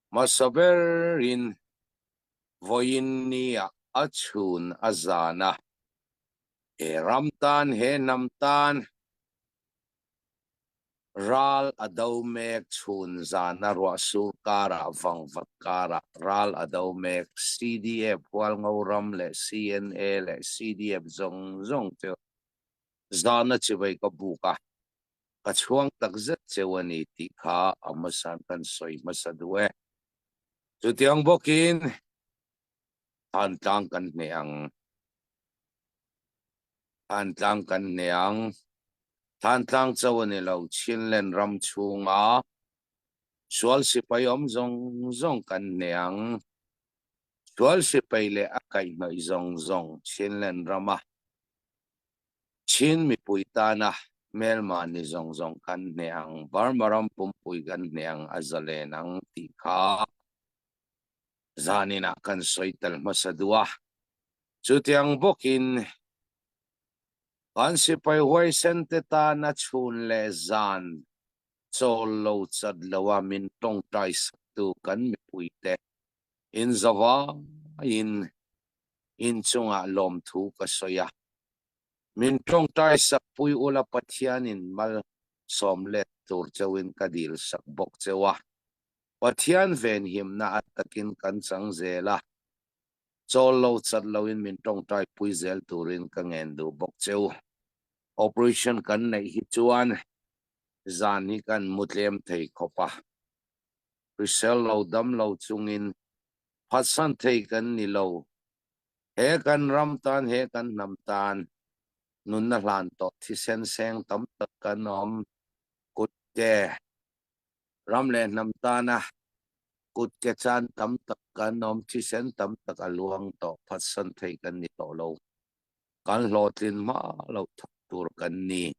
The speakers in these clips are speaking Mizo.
Hmasa berin vawiin nia a chhun a zan a, he ram tan, he hnam tan ral a do mek chhun zana ruah sur karah vangvat karah ral a do mek CDF Hualngo ram leh CNA leh CDF zawng zawng chu zana chibai ka buk a, ka chhuang tak zet cheu a ni tih kha a hmasa'n kan sawi hmasa duh e. Chutiang bawkin Thantlang kan hneh ang. Thantlang kan hneh ang. Thantlang cho a ni lo, Chinland ram chhunga sual sipai awm zawng zawng kan hneh ang. Sual sipai leh a kaihhnawih zawng zawng Chinland rama Chin mipui tana hmelma ni zawng zawng kan hneh ang, Burma ram pumpui kan hneh ang, a zalen ang tih kha zaninah kan sawi tel hmasa duh a. Chutiang bawkin kan sipai huaisen te tana chhun leh zan chawl lo chat loa min tawngtai saktu kan mipuite inzavaiin inchungah lawmthu ka sawi a. Min tawngtai sak pui ula Pathianin malsawm let tur cheuhin ka dil sak bawk cheu a. Pathian venhimna a takin kan chang zel a, chawl lo chat loin min tawngtai pui zel turin ka ngen duh bawk cheu. Operation kan neih hi chuan zan hi kan mu tlem thei khawp a, hrisel lo dam lo chungin phatsan thei kan ni lo. He kan ram tan, he kan hnam tan nunna hlan tawh thisen seng tam tak kan awm. Kut ke Ram leh hnam tana kut ke chan tam tak kan awm, thisen tam tak a luang tawh, phatsan thei kan ni tawh lo. Kan hlawhtlin hma loh thak tur kan ni.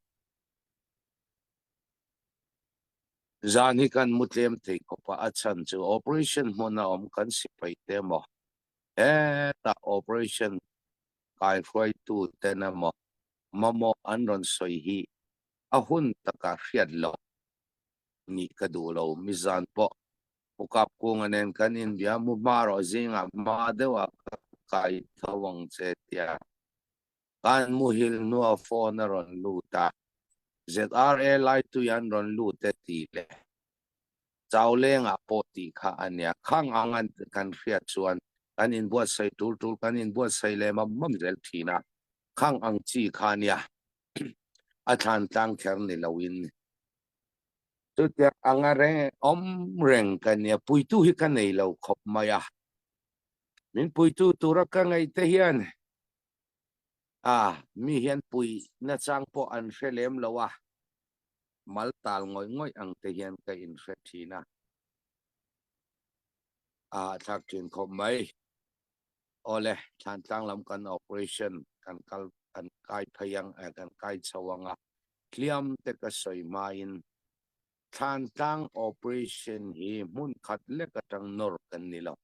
Zan hi kan mu tlem thei khawp a, a chhan chu operation hmuna awm kan sipai te emaw, hetah operation kaihruaitu ten emaw mamawh an rawn sawi hi a hun taka hriat loh nih ka duh lo. Mizan pawh Pu Kapkunga nen kan inbia mu hma rawh zingah hma deuhah ka kai tho ang che tia kan muhil hnua phone a rawn lut a, ZRA laitui an rawn lut e tih leh Chaulengah pawh tih kha a nia. Khang ang an kan hriat chuan kan inbuatsaih tul tul kan inbuatsaih leh mam mam zel thin a, khang ang chi kha a nia. A thlan tlang kher ni loin Chutiang anga reng awm reng ka nia, puitu hi ka nei lo khawp mai a. Min puitu tura ka ngaih te hian a mi hian pui nachang pawh an hre lem lo a, mal tal ngawih ngawih ang te hian ka inhre thin a. A hahthlak thin khawp mai. Awle, Thlantlang lam kan operation kan kal kan kai phei ang eh kan kai chho ang a, hliam te ka sawi hmain Thlantlang operation hi hmun khat lek atang nawr kan ni lo,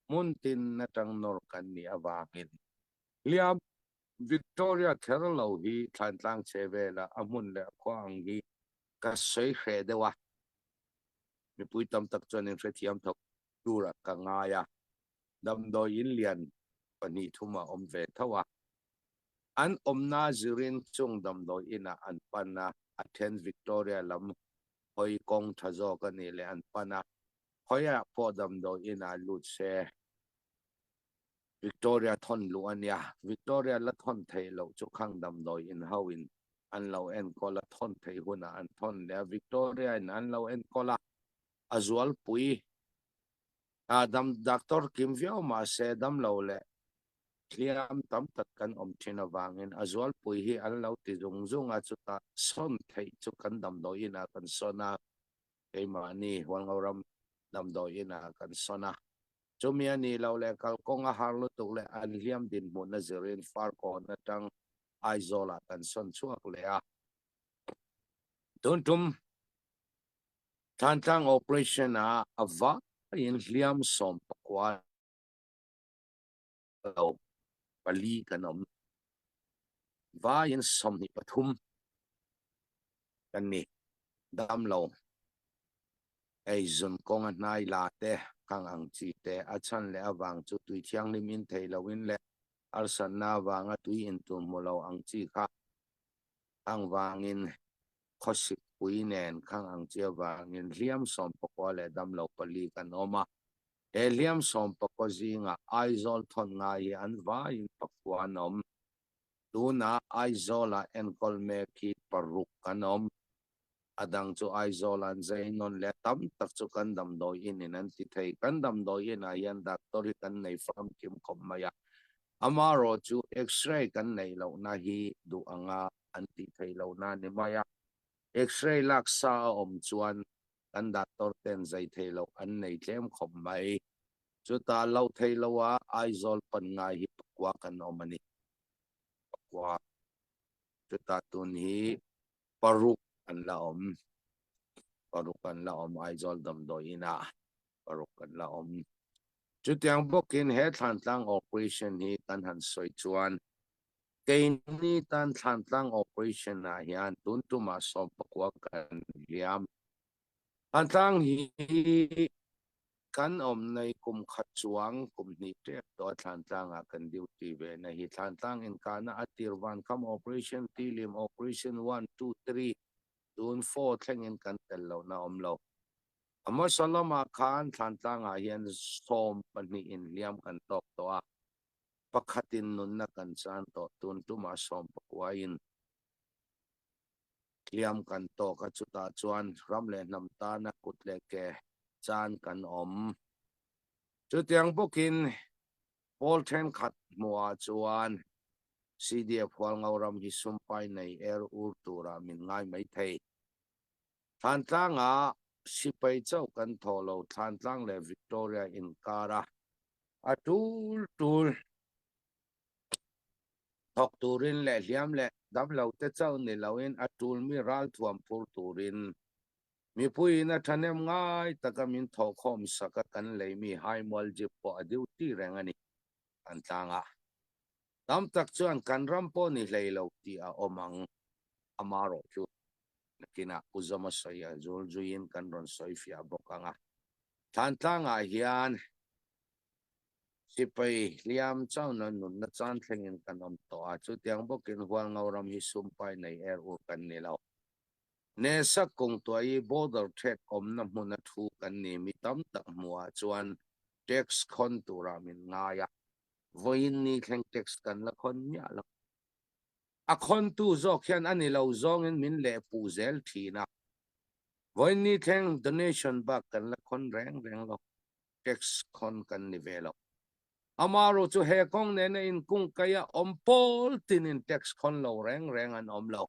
hmun tin atang nawr kan nih avangin hliam Victoria kher lo hi Thlantlang che vela a hmun leh a khua ang hi ka sawi hreh deuh a, mipui tam tak chuan inhrethiam thawk turah ka ngai a. Damdawi in lian pahnih thum a awm ve tho a, an awmna zirin chung damdawi inah an pan a, a then Victoria lam hawi kawng tha zawk a nih leh an pan a, khawiah pawh damdawi inah lut se Victoria thawn luh a nia, Victoria la thawn theih loh chu khang damdawi in ho in an lo enkawl a, thawn theih hunah an thawn leh a, Victoria in an lo enkawl a, a zualpui A dam doctor kim viau mahse dam lo leh hliam tam tak kan awm thin avangin a zualpui hi an lo ti zung zung a, chutah sawn theih chu kan damdawi inah kan sawn a, keimahni Hualngoram damdawi inah kan sawn a. Chumi a nih loh leh kalkawng a har lutuk leh an hliam dinhmun a zirin Farkawn atang Aizawlah kan sawn chhuak leh a. Tun tum Thantlang operation ah a vaiin hliam 14 lo pali kan awm. Vaiin 23 kan ni. Dam lo. Eizawn kawnga hnai la te, khang ang chi te, a chhan leh avang chu tui thianghlim in thei loin leh harsatna avanga tui in tur hmu lo ang chi kha khang vangin khawsik pui nen khang ang chi avangin hliam 14 leh damlo pali kan awm a. He hliam 19 zingah Aizawl thawn ngai hi an vaiin pakua an awm. Tunah Aizawlah enkawl mek hi paruk an awm. A dang chu Aizawl an zai nawn leh tam tak chu kan damdawi in in an ti thei. Kan damdawi in ah hian doctor hi kan nei famkim khawp mai a. Amarawh chu X-ray kan neih lohna hi duh anga an tih theih lohna a ni mai a. X-ray lak sa a awm chuan kan doctor ten zai theih loh an nei tlem khawp mai. Chutah loh theih loh a Aizawl pan ngai hi pakua kan awm a ni. Pakua. Chutah tun hi paruk an la awm. Paruk an la awm Aizawl damdawi inah paruk an la awm. Chutiang bawkin he Thlantlang operation hi kan han sawi chuan keini tan Thlantlang operation ah hian tun tumah 19 kan hliam. Thlantlang hi Kan awm nei kum khat chuang kum hnih tep tawh a Thlantlang ah kan duty ve na hi Thlantlang inkahna a tir Vankham Operation Tilim Operation One Two Three tun Four thlengin kan tel lohna awm lo. A hmasa lamah khan Thlantlang ah hian 12 in hliam kan tawk tawh a, pakhatin nunna kan chan tawh tun tumah 19 in Hliam kan tawk a, chutah chuan ram leh hnam tana kut leh ke chan kan awm. Chutiang bawkin pawl thenkhat hmuhah chuan CDF Hualngo ram hi sumpai nei er ur turah min ngai mai thei. Thlantlangah sipai chauh kan thawh lo, Thlantlang leh Victoria inkara a tul tul. Thawk turin leh hliam leh damlo te chauh ni loin a tulmi ralthuam phur turin mipuiin a thahnem ngai taka min thawhkhawm sak a kan leimi Haimual Jeep pawh a duty reng a ni kan tlang a. Tam tak chuan kan ram pawh ni hlei lo tih a awm ang amarawh chu nakinah Pu Zama sawi a zul zuiin kan rawn sawi fiah bawk ang a. Thlantlangah hian Sipai hliam chauna nunna chan thlengin kan awm tawh a, chutiang bawkin Hualngo ram hi sumpai nei er ur kan ni lo. Nesak kawngtuai i border trade awmna hmuna thu kan ni mi tam tak hmuhah chuan tax khawn turah min ngai a, vawiin ni thleng tax kan la khawn miah lo. A khawntu zawk hian a ni lo zawngin min lehpuh zel thin a, vawiin ni thleng donation bak kan la khawn reng reng lo. Tax khawn kan ni ve lo. Amarawh chu he kawng nena inkungkaih a awm pawl tinin tax khawn lo reng reng an awm lo.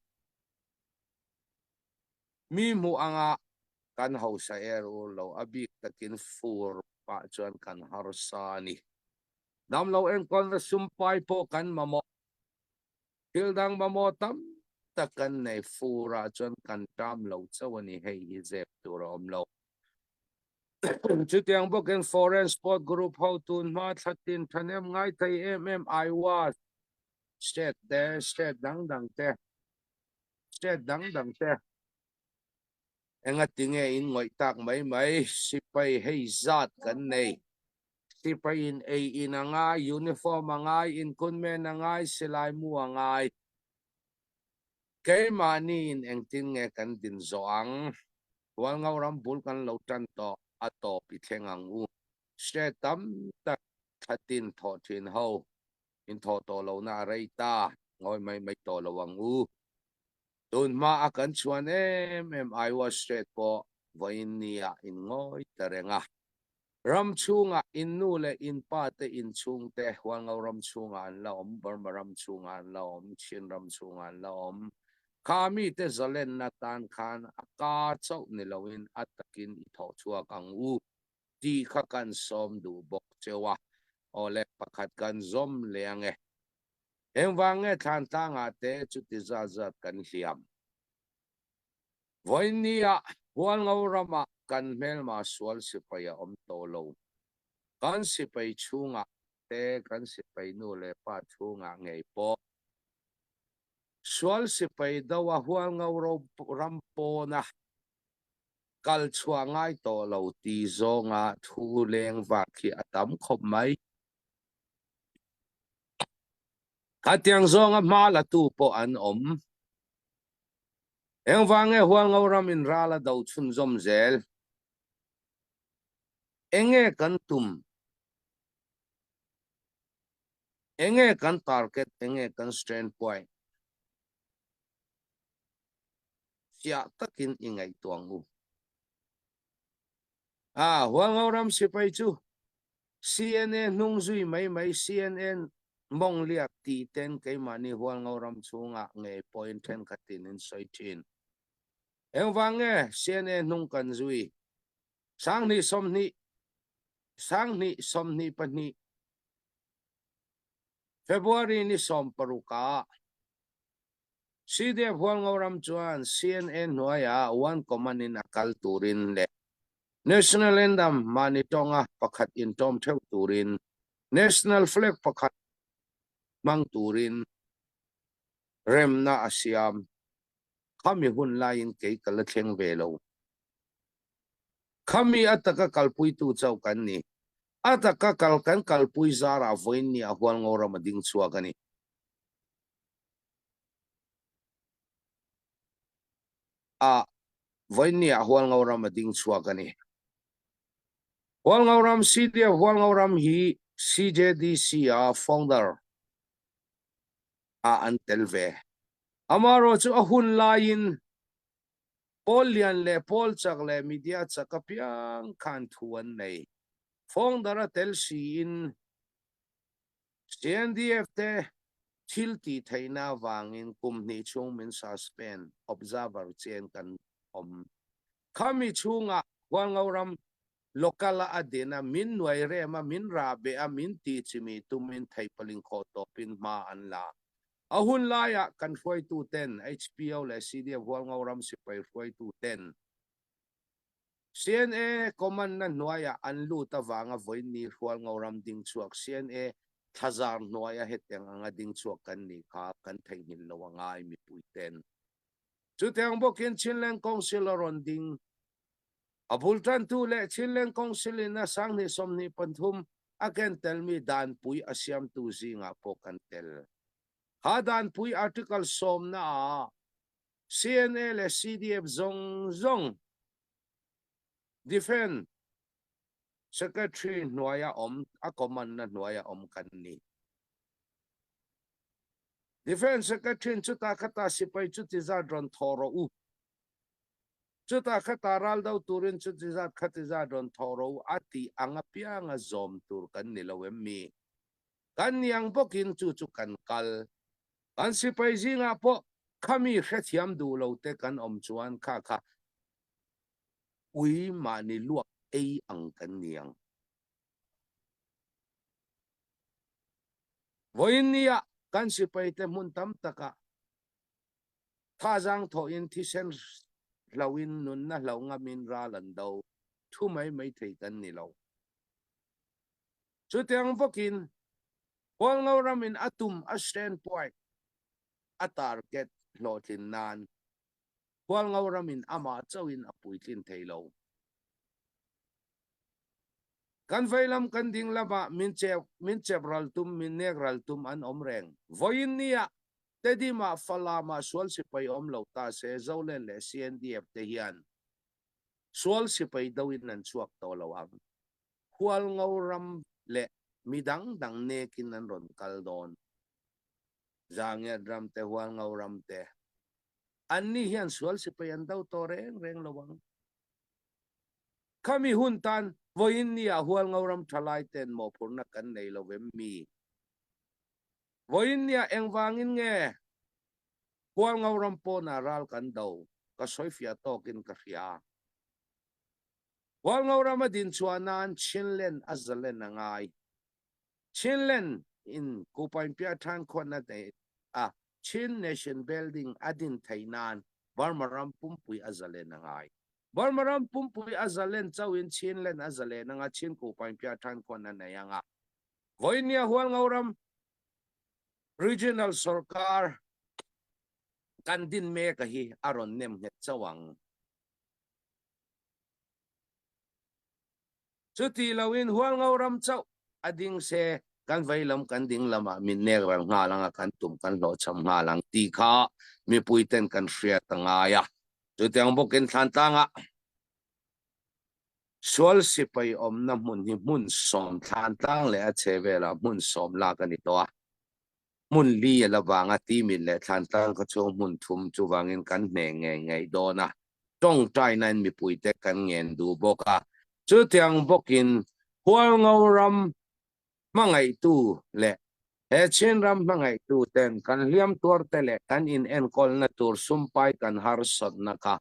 Mi hmuh anga kan hausa er ur lo, a bik takin fur pah chuan kan harsa a ni. Damlo enkawlna sumpai pawh kan mamawh. Thil dang mamawh tam tak kan nei, furah chuan kan ṭam lo chauh a ni, hei hi zep tur a awm lo. Chutiang bawkin Foreign Sport Group ho tun hma thlatin thahnem ngai thei em em Iowa state te, state dang dang te, state dang dang te engati nge in ngawih tak mai mai, sipai hei zat kan nei, sipai in ei in a ngai, uniform a ngai, inkunmen a ngai, silai mu a ngai. Keimahniin engtin nge kan din zawh ang? Hualngo ram bul kan lo tan tawh, a tawp i thleng ang u. Hre tam tak thlatin thawh thin ho, in thawh tawh lohna a rei ta, ngawi mai mai tawh lo ang u. Tun hma a kan chhuan em em Iowa State pawh vawiin nia in ngawi ta reng a. Ram chhungah in nu leh in pa te in chhungte Hualngo ram chhungah an la awm, Burma ram chhungah an la awm, Chin ram chhungah an la awm. Kha mite zalenna tan khan a ka chauh ni loin a takin i thawh chhuak ang u tih kha kan sawm duh bawk cheu a. Awle, pakhat kan zawm leh ang e. Engvang nge Thlantlangah te chuti zat zat kan hliam? Vawinia Hualngo ramah kan hmelma sual sipai a awm tawh lo. Kan sipai chhungah te, kan sipai nu leh pa chhungah ngei pawh sual sipai do a Hualngo ram pawna. Kal chhuah ngai tawh lo ti zawnga thu leng vak hi a tam khawp mai. Khatiang zawnga hma la tu pawh an awm. Engvang nge Hualngo ram in ral a do chhunzawm zel? Enge kan tum? Enge kan target? Enge kan stand point? Fiah takin i ngaihtuah ang u. A, Hualngo ram sipai chu CNA hnung zui mai mai CNN mawng liak tih ten keimahni Hualngo ram chhungah ngei pawhin thenkhatin in sawi thin. Engvang nge CNA hnung kan zui? 20 20 20 22 February ni 16 ah CDF Hualngo ram chuan CNA hnuaiah One Command in a kal turin leh National Anthem mahni tawnga pakhat intawm theuh turin National Flag pakhat hmang turin remna a siam. Khami hun laiin kei ka la thleng ve lo. Khami a taka kalpuitu chauh kan ni. A taka kal kan kalpui zarah vawiin ni a Hualngo ram a ding chhuak a ni. A vawiin ah Hualngo ram a ding chhuak a ni. Hualngo ram CDF Hualngo ram hi CJDC a founder ah an tel ve. Amaherawh chu a hun laiin pawl lian leh pawl chak leh media chak apiang khan thu an nei. Founder a tel siin CNDF te thil tih theihna avangin kum hnih chhung min suspend, observer chen kan awm. Khami chhungah Hualngo ram local a a din a, min nuai rem a, min rah beh a, min tih chimi tumin theihpaling khawh tawpin hma an la. A hun laiah kan hruaitu ten, HPO leh CDF Hualngo ram sipai hruaitu ten, CNA command-na hnuaiah an lut avanga vawiinni Hrualngo ram ding chhuak CNA thlazar hnuaia hetiang anga ding chhuak kan nih kha kan theihnghilh lo a ngai mipuiten. Chutiang bawkin Chinleng Council a rawn ding. A bul tantu leh Chinleng Council in a 2023 a ken telmi danpui a siamtu zingah pawh kan tel. Kha danpui Article sawmna ah CNA leh CDF zawng zawng Defence Secretary hnuaia awm, a command-na hnuaia awm kan ni. Defence Secretary-in chutah khata sipai chuti zat rawn thawh rawh u, chutah khata ral do turin chuti zat khati zat rawn thawh rawh u a tih ang apianga zawm tur kan ni lo em mi? Kan ni ang bawkin chu chu kan kal. Kan sipai zingah pawh khami hrethiam duh lo te kan awm chuan kha kha ui mahni luak ei ang kan ni ang. Vawiin nia kan sipai te hmun tam takah thazang thawhin thisen hlauhin nunna hlauh ngamin ral an do thu mai mai thei kan ni lo. Chutiang bawkin Hualngo ramin a tum a standpoint a target hlawhtlin nan Hualngo ramin amah chauhin a puitlin thei lo. Kan veilam kan ding lamah min chep min chep ral tum min nek ral tum an awm reng. Vawiin nia Tedim-ah Falam-ah sual sipai awm lo ta se Zolen leh CNDF te hian sual sipai do in an chhuak tawh lo ang. Hualngo ram leh mi dang dang nekin an rawn kal dawn. Zangiat ram te, Hualngo ram te, anni hian sual sipai an do tawh reng reng lo ang. Khami hun tan vawiin nia Hualngo ram thalai ten mawhphurhna kan nei lo vem mi? Vawiin nia engvangin nge Hualngo ram pawnah ral kan do? Ka sawifiah tawkin ka hria. Hualngo ram a din chhuah nan Chinland a zalen a ngai. Chinland in Kupainpia than khuatna nei a Chin Nation Building a din theih nan Burma ram pumpui a zalen a ngai. Burma ram pumpui a zalen chauhin Chinland a zalen anga Chin Kupainpia than khuatna nei anga Vawinia Hualngo ram Regional Sorkar kan din mek a hi a rawn nem nghet chauh ang. Chuti loin Hualngo ram chauh a ding se kan vei lam kan ding lamah min nek ral nghal anga kan tum kan hlawhchham nghal ang tih kha mipuiten kan hriat a ngai a. Chutiang bawkin Thlantlang-ah sual sipai awmna hmun hi hmun sawm Thlantlang leh a chhevelah hmun sawm lak a ni tawh a. Hmun li a la vang a, Timit leh Thlantlang khaw chhung hmun thum chuvangin kan hneh ngei ngei dawn a, tawngtainain mipuite kan ngen duh bawk a. Chutiang bawkin Hualngo ram hmangaihtu leh he Chin ram hmangaihtu ten kan hliam tuarte leh kan inenkawlna tur sumpai kan harsatna kha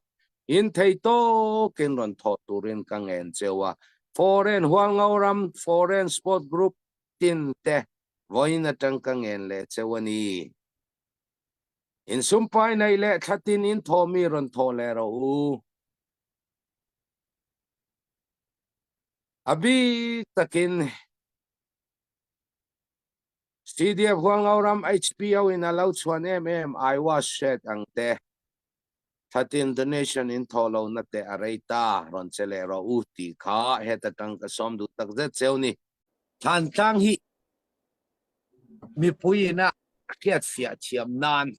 in thei tawkin rawn thawh turin ka ngen cheu a. Foreign Hualngo ram Foreign Sport Group tin te Vawiin atang ka ngen leh cheu a ni. In sumpai nei leh thlatin in thaw mi rawn thaw leh rawh u. A bik takin CDF Hualngo ram HPO in a lo chhuan em em I was shed ang te. Thlatin donation in thaw lo na te a rei ta, rawn che leh rawh u tih kha heta tang ka sawm duh tak zet cheu ni. Thlantlang hi mipui ina hriatfiah thiam nan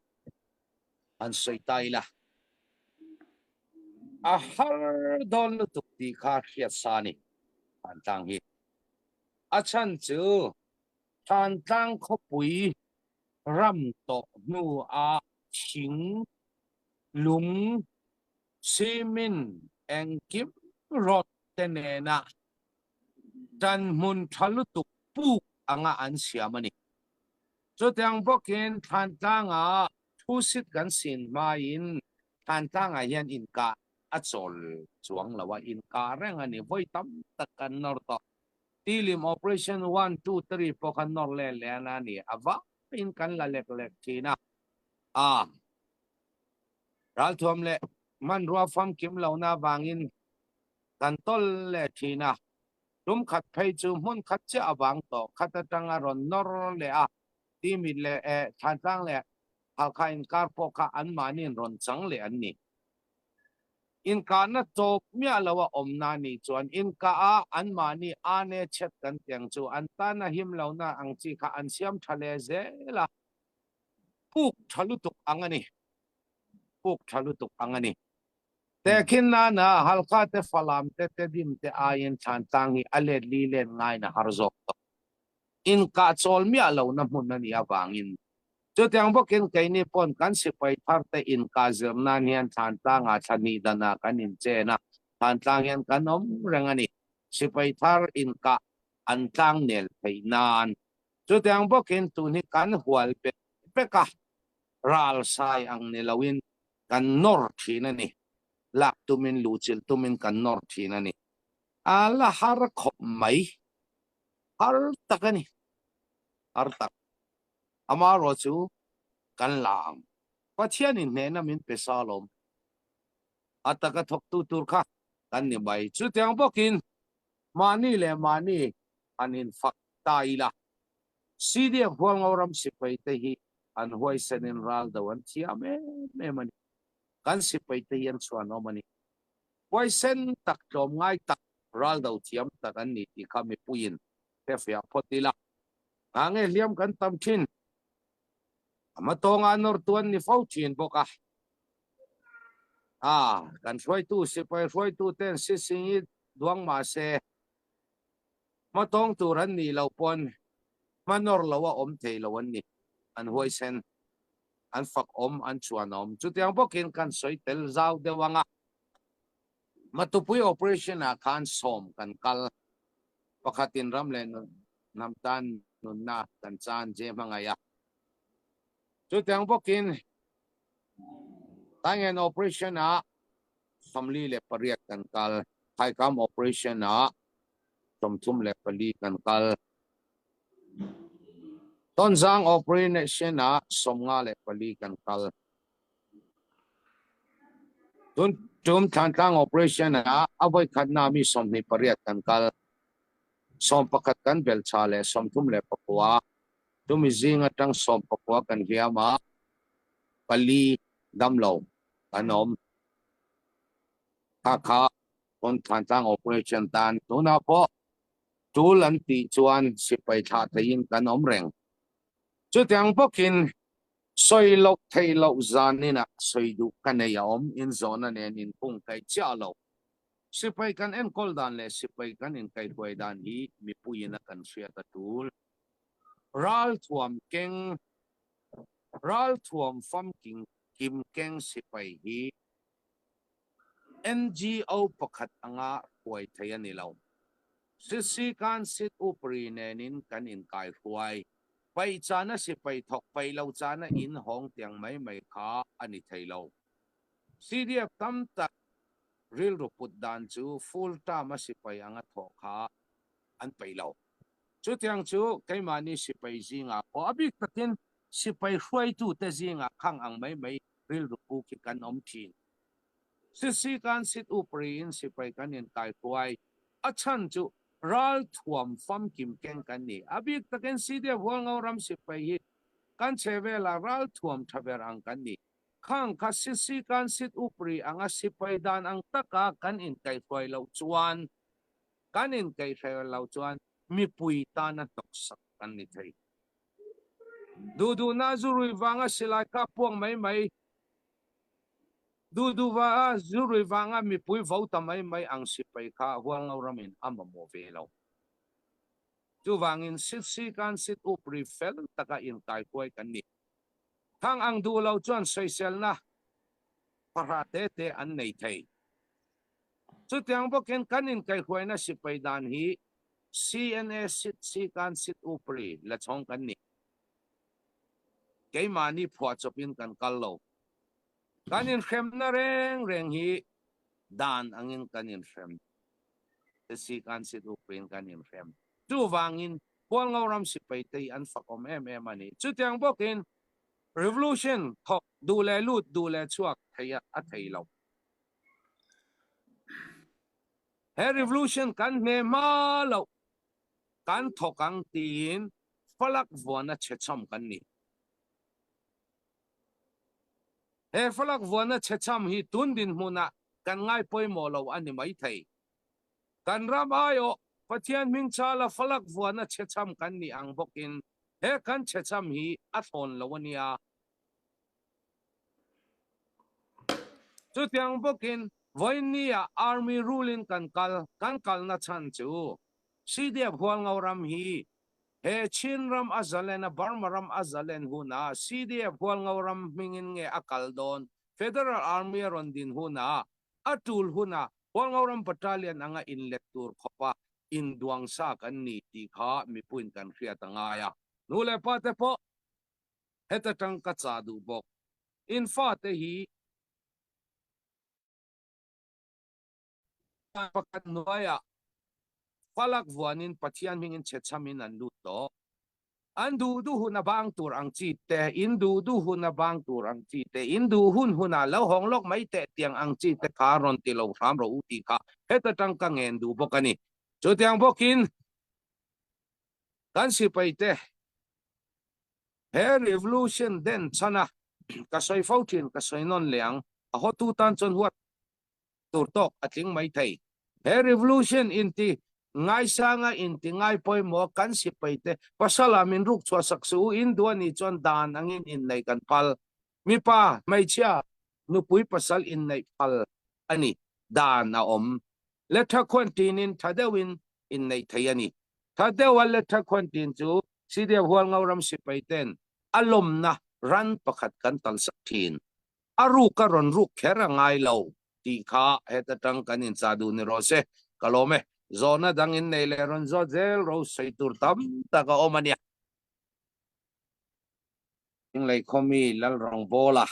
han sawi ta ila, a har dawn lutuk tih kha hriat sa a ni Thlantlang hi. A chhan chu Thlantlang khawpui ram tawh hnuah thing, lung, cement engkim rawt te nena tan hmun tha lutuk puk anga an siam a ni. Chutiang bawkin Thlantlangah thusit kan sin hmain Thlantlangah hian inkah a chawl chuang lo a, inkah reng a ni. Vawi tam tak kan nawr tawh. Tilim operation one, two, three pawh kha nawr leh leh a ni. A vaiin kan la lek lek thin a. A ralthuam leh hmanrua famkim lohna avangin kan tawlh leh thin a. Tum khat phei chu hmun khat chiah avang tawh khat atanga rawn nawr leh a, Timit leh Thlantlang leh Halkha inkar pawh kha anmahniin rawn chang leh an ni. Inkahna tawp miah lo a awmna nih chuan inkah a anmahni ane chhet kan tiang chu an tana him lohna ang chi kha an siam tha leh zel a. Puk tha lutuk ang a ni. Puk tha lutuk ang a ni. Tehkhin nana Halkha te Falam te Tedim te aiin Thlantlang hi a let li len ngaina har zawk tawh. Inkah chawl miah lohna hmun a nih avangin chutiang bawkin keini pawn kan sipai thar te inkah zir nan hian Thlantlangah thla hnih danah kan inchen a, Thlantlang hian kan awm reng a ni. Sipai thar inkah an tlangnel theih nan Chutiang bawkin tun hi kan hual bek bek a, ral sai ang ni loin kan nawr thin a ni. Lak tumin, luhchilh tumin kan nawr thin a ni. A la har khawp mai. Har tak a ni. Har tak. Amaherawh chu kan la ang. Pathianin hnehna min pe sa alawm. A taka thawktu tur kha kan ni mai. Chutiang bawkin mahni leh mahni han infak ta ila. CDF Hualngo ram sipai te hi an huaisenin ral do an thiam em em a ni. Kan sipai te hi an chhuanawm a ni. Huaisen tak, tlawmngai tak, ral do thiam tak an ni tih kha mipuiin hrefiah phawt ila. Ngah nge hliam kan tam thin? A hmatawnga nawrtu an ni fo thin bawk a. A, kan hruaitu sipai hruaitu ten Sising i duang mahse, Hmatawng tur an nih loh pawn hma nawr lo a awm thei lo an ni. An huaisen, an fak awm, an chuan awm. Chutiang bawkin kan sawi tel zau deuh ang a. Matupui operation ah khan sawm kan kal. Pakhatin ram leh hnam tan nunna kan chan je hmangaih a. Chutiang bawkin Taingen operation ah 48 kan kal. Thaikam operation ah 34 kan kal. Tonzang operation ah 54 kan kal. Tun tum Thlantlang operation ah a voi khatna mi 28 kan kal. 11 kan belcha leh 39. Chumi zing atang 19 kan hliam a, pali damlo kan awm. Kha kha pawn Thlantlang operation tan tunah pawh. Tul an tih chuan sipai thlah theiin kan awm reng. Chutiang bawkin sawi loh theih loh zaninah sawi duh ka nei a awm, inzawhna nen inkungkaih chiah lo. Sipai kan enkawl dan leh sipai kan inkaihhruai dan hi mipuiin a kan hriat a tul. Ralthuam keng, Ralthuam famking kim keng sipai hi NGO pakhat anga hruai thei a ni lo. Sisikan Sit Upri nenin kan inkaihruai. Paih chana sipai thawk paih lo chana in hawng tiang mai mai kha a ni thei lo. CDF tam tak rilru put dan chu full term a sipai anga thawh kha an peih lo. Chutiang chu keimahni sipai zingah pawh a bik takin sipai hruaitute zingah khang ang mai mai rilru pu khi kan awm thin. Sisi kan sit up riin sipai kan inkaihruai. A chhan chu ralthuam famkim keng kan ni. A bik takin CDF Hualngo ram sipai hi kan chhe velah ralthuam tha ber ang kan ni. Khang kha sisi kan sit up ri anga sipai dan ang taka kan inkaihruai loh chuan kan inkaihruai loh chuan mipui tana hnawksak kan ni thei. Duh duhna zu rui vanga silai kap puak mai mai, duh duh va zu rui vanga mipui vo ta mai mai ang sipai kha Hualngo ramin a mamawh ve lo. Chuvangin sit kan sit up ri fel taka inkaikuai kan ni. Thang ang duh lo chuan sawiselna pahra te te an nei thei. Chutiang bawkin kan inkaihruaina sipai dan hi CNA sit si kan sit up ri la chhawng kan ni. Keimahni phuahchawpin kan kal lo. Kan inhremna reng reng hi dan angin kan inhrem. Si kan sit up riin kan inhrem. Chuvangin Hualngo ram sipai te hi an fakawm em em a ni. Chutiang bawkin revolution thawk duh leh lut duh leh chhuak thei a thei lo. He revolution kan hne hma loh kan thawk ang tiin falak vuana chhechham kan ni. He falak vuana chhechham hi tun dinhmunah kan ngai pawimawh lo a ni maithei. Kan ram aiawh Pathian hming chala falak vuana chhechham kan nih ang bawkin he kan chhechham hi a thlawn lo a nia. Chutiang bawkin vawiinnia Army rule in kan kal, kan kalna chhan chu CDF Hualngo ram hi he Chin ram a zalen a Burma ram a zalen huna CDF Hualngo ram hmingin nge a kal dawn, Federal Army a rawn din huna a tul huna Hualngo ram Battalion anga inlet tur khawpa induang sa kan ni tih kha mipuiin kan hriat a ngai a. Nu leh pa te pawh Heta tang ka chah duh bawk. In fate hi pakhat hnuaiah falak vuanin Pathian hmingin chhechhamin an lut tawh. An duh duh hun a bang tur ang chi te, in duh duh hun a bang tur ang chi te, in duh hun hunah lo hawng lawk mai teh tiang ang chi te kha rawn ti lo hram rawh u tih kha heta tang ka ngen duh bawk a ni. Chutiang bawkin kan sipai te He revolution den chhan a ka sawi fo thin, ka sawi nawn leh ang, a hawtu tan chuan huat tur tawk a tling mai thei. He revolution inti ngaisanga inti ngai pawimawh kan sipai te pasala min ruk chhuah sak suh u, in duh a nih chuan dan angin inneih kan phal. Mipa, hmeichhia, nupui pasal inneih phal a ni, dan a awm. Letha khuan tinin tha deuhin inneih thei a ni. Tha deuha letha khuan tin chu CDF Hualngo ram sipai ten a lawmna ran pakhat kan talsak thin. A ruk a rawn ruk kher a ngai lo tih kha heta tang kan inchah duh ni rawh se. Ka lawm e. Zawhna dang in nei leh rawn zawt zel ro sawi tur tam tak a awm a nia. Inglei khawmi Lalrawngbawla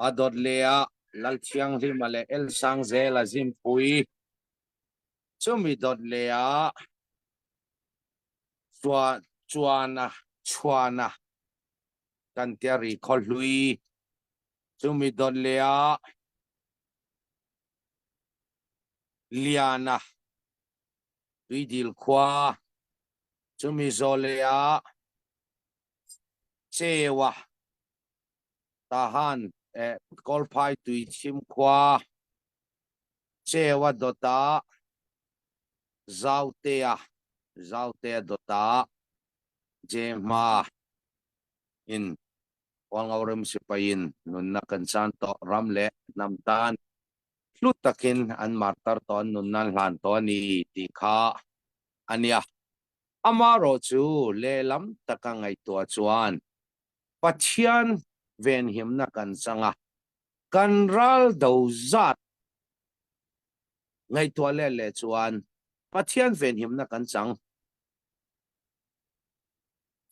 a dawt leh a Lalthianghlima leh Elsangzela Zimpui chumi dawt leh a Chuana Chhuana kan tia ri khaw hlui chumi dawt leh a Liana Tuidil khua chumi zawh leh a Chewa Tahan Kawlphai Tuichhim khua Chewa dawt a. Zautea, Zautea dawta Jehma in Hualngo ram sipaiin nunna kan chan tawh ram leh hnam tan hlu takin an martar tawh an nunna an hlan tawh a ni tih kha a nia. Amaherawh chu lehlam taka ngaihtuah chuan Pathian venhimna kan chang a, kan ral do zat ngaihtuah let leh chuan Pathian venhimna kan chang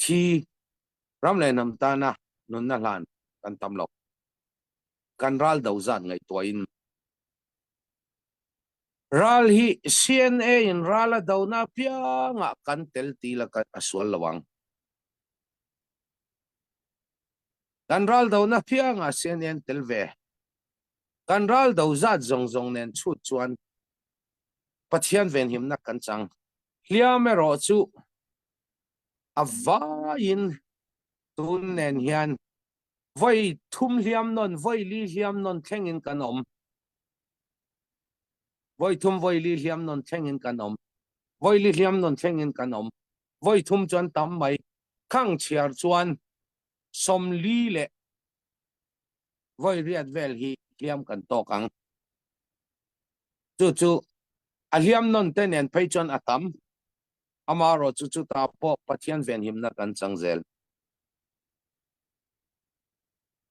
thi ram leh hnam tana nunna hlan kan tam lo. Kan ral do zat ngaihtuahin ral hi CNA in ral a dona apiangah kan tel ti la a sual lo ang. Kan ral dona apiangah CNA an tel ve. Kan ral do zat zawng zawng nen chhut chuan Pathian venhimna kan chang. Hliam erawh chu a vaiin tun nen hian vawi thum hliam nawn, vawi li hliam nawn thlengin kan awm. Vawi thum, vawi li hliam nawn thlengin kan awm. Vawi li hliam nawn thlengin kan awm. Vawi thum chuan tam mai. Khang chhiar chuan 40 leh vawi riat vel hi hliam kan tawk ang. Chu chu a hliam nawn te nen phei chuan a tam. Amaherawh chu chutah pawh Pathian venhimna kan chang zel.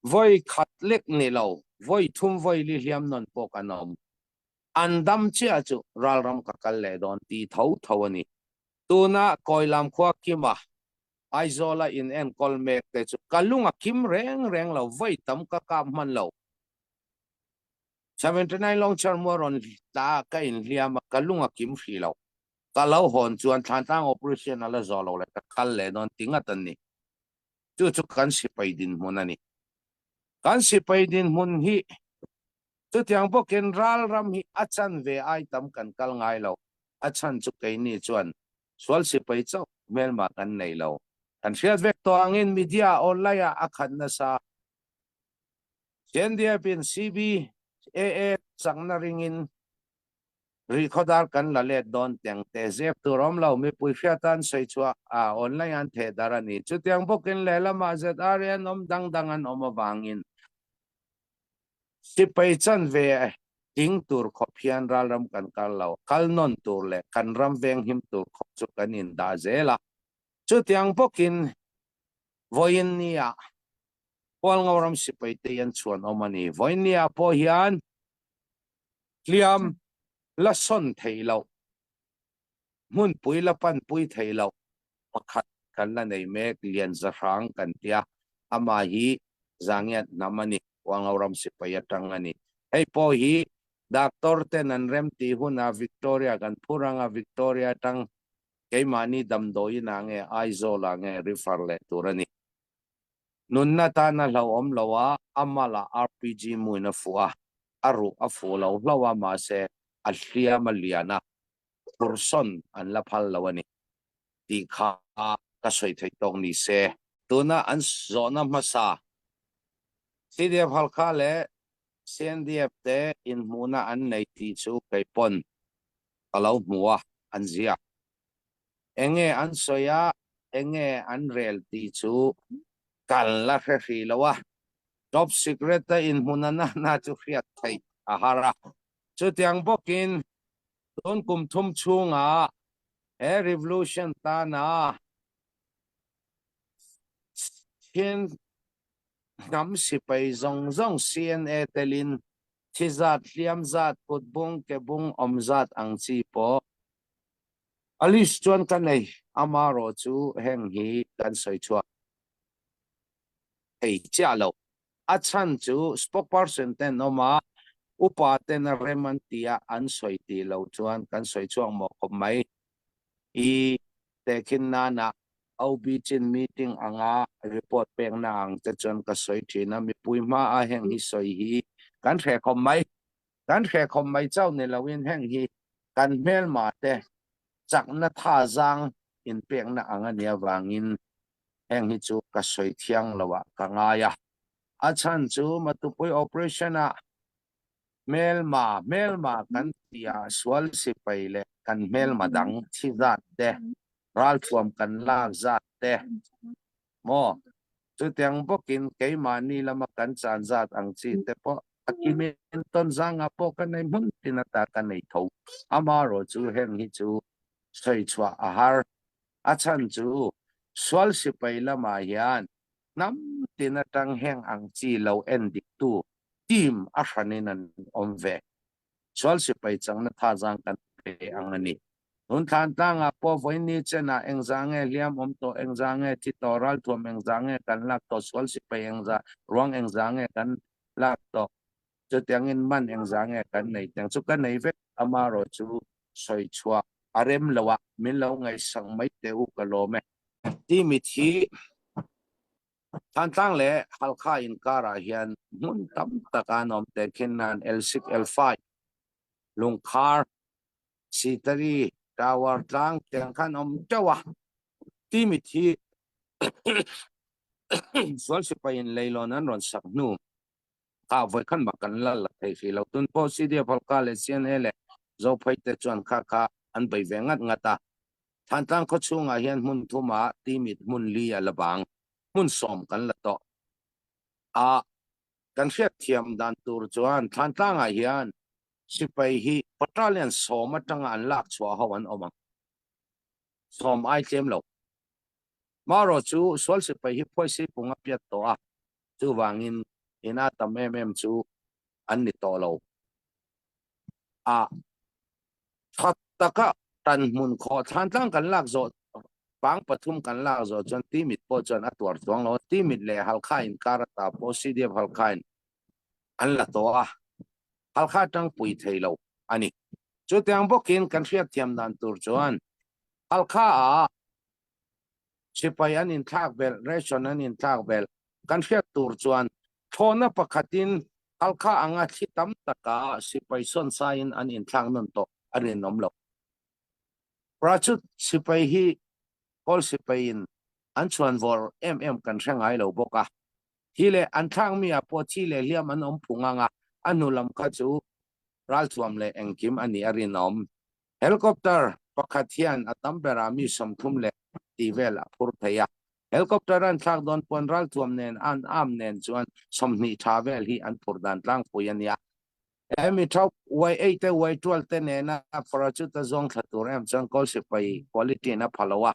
Vawi khat lek ni lo, vawi thum vawi li hliam nawn pawh kan awm. An dam chiah chu ralram ka kal leh dawn ti tho tho a ni. Tuna Kawilam khua Kima Aizawla in enkawl mek te chu ka lung a kim reng reng lo, vawi tam ka kap hman lo. 79 Long Char mua rawn tla ka inhliam a, ka lung a kim hrih lo. Ka lo hawn chuan Thlantlang operation a la zawh lo leh ka kal leh dawn ti ngat an ni. Chu chu kan sipai dinhmun a ni. Kan sipai dinhmun hi chutiang bawkin ral ram hi a chan ve ai tam kan kal ngai lo. A chhan chu keini chuan sual sipai chauh hmelma kan nei lo. Kan hriat vek tawh angin media online ah a khat nasa. CNDF in CBAA chakna ringin Rihkhawdar kan la let dawn teng te zep tur awm lo, mipui hriat an sawi chhuah a online an theh dar a ni. Chutiang bawkin lehlamah ZRA an awm dang dang an awm avangin sipai chanve ding tur khawp hian ralram kan kal lo, kal nawn tur leh kan ram venghim tur khawp chu kan indah zel a. Chutiang bawkin vawiin nia Hualngoram sipai te hian chhuan awm a ni. Vawiin nia pawh hian Hliam la sawn theih loh, hmunpui la panpui theih loh pakhat kan la nei mek, Lian Zahrang kan tia, amah hi Zangiat hnam a ni, Hualngoram sipai atang a ni. Hei pawh hi doctor ten an rem tih hunah Victoria kan phur anga Victoria atang keimahni damdawiin ah nge Aizawl ah nge refer leh tur a ni. Nunna tan a hlauhawm lo a, a malah RPG muin a fuh a, a ruh a fuh lo hlauh a, mahse a hliam a lian a, phursawn an la phal lo a ni tih kha ka sawi theih tawk ni se. Tuna an zawhna hmasa CDF Halkha leh CNDF te inhmuhna an nei tih chu kei pawn ka lo hmu a, an ziak. Enge an sawi a, enge an rel tih chu kan la hre hrih lo a, top secret a inhmun a nahna chu hriat theih a har a. Chutiang bawkin tun kum thum chhunga he revolution tana Chin hnam sipai zawng zawng CNA telin thi zat, hliam zat, kut bung, ke bung awm zat ang chi pawh A list chuan ka nei, amarawh chu heng hi kan sawi chhuak thei chiah lo. A chhan chu spokesperson ten awm a, upa ten a rem an ti a, an sawi tih loh chuan kan sawi chhuak mawh khawp mai. I tehkhin nana OB chin meeting anga report pekna ang te chuan ka sawi thin a, mipui hmaa heng hi sawi hi kan hreh khawp mai. Kan hre khawp mai chauh ni loin heng hi kan hmelma te chakna thazang inpekna ang a nih avangin heng hi chu ka sawi thiang lo ah ka ngai a. A chhan chu Matupui operation ah hmelma hmelma kan tih ah sual sipai leh. kan hmelma dang thi zat te, ralthuam kan lak zat te maw? Chutiang bawkin keimahni lama kan chan zat ang chi te pawh a kimin tawn zangah pawh ka nei hmun tin ata ka nei tho. Amaherawh chu heng hi chu sawi chhuah a har. A chhan chu sual sipai lamah hian hnam tin atang heng ang chi lo en diktu team a hranin an awm ve. Sual sipai changna thazang kan pe ang a ni. Tun thlan tlangah pawh vawiin chenah engzah nge hliam awm tawh, engzah nge thi tawh, ralthuam engzah nge kan lak tawh, sual sipai engzah, ruang engzah nge kan lak tawh, chutiangin man engzah nge kan nei tiang chu ka nei vek amaherawh chu sawi chhuah a rem lo a, min lo ngaihsak mai teh u ka lawm e. Timit hi Thantlang leh Halkha inkarah hian hmun tam tak an awm teh khin nan L6, L5, Lungkhar, Sitari, Tower tlang tiang khan awm teuh a. Timit hi sual sipaiin leilawn an rawn sak hnu kha vawikhat mah kan la la thei hrih lo. Tun pawh CDF Halkha leh CNA leh Zophei te chuan kha kha an bei ve ngat ngat a. Thantlang khaw chhungah hian hmun thumah Timit hmun li a la bang, hmun sawm kan la tawh a. Kan hriatthiam dan tur chuan Thantlangah hian sipai hi battalion sawm atanga an lak chhuah ho an awm ang. Sawm ai tlem lo. Marawh chu sual sipai hi phuaisei pung a piat tawh a, chuvangin ina tam em em chu an ni tawh lo a. Tha taka tan hmun khawh thlan tlang kan lak zawh pang pathum kan lak zawh chuan Timit pawh chuan a tuar chuang lo a, Timit leh Halkha inkar ata pawh CDF Halkha in an la tawh a, Halkha atang pui thei lo a ni. Chutiang bawkin kan hriatthiam dan tur chuan Halkha ah sipai an inthlak belh, ration an inthlak belh kan hriat tur chuan thlawhna pakhatin Halkha anga thli tam taka sipai sawn saiin an inthlak nawn tawh a rinawm lo. Prachut sipai hi Kawl sipaiin an chhuan vawr em em kan hre ngai lo bawk a, thi leh an thlak mi ah pawh thi leh hliam an awm phung anga a hnu lam kha chu ralthuam leh engkim a nih a rinawm. Helicopter pakhat hian a tam berah mi 30 leh tih vel a phur thei a. Helicopter an thlak dawn pawn ralthuam nen an arm nen chuan 20 tha vel hi an phur dan tlangpui a nia. He mi thau Y8 te Y12 te nena parachute a zawng thla tur em chuan kawl sipai quality in a pha lo a.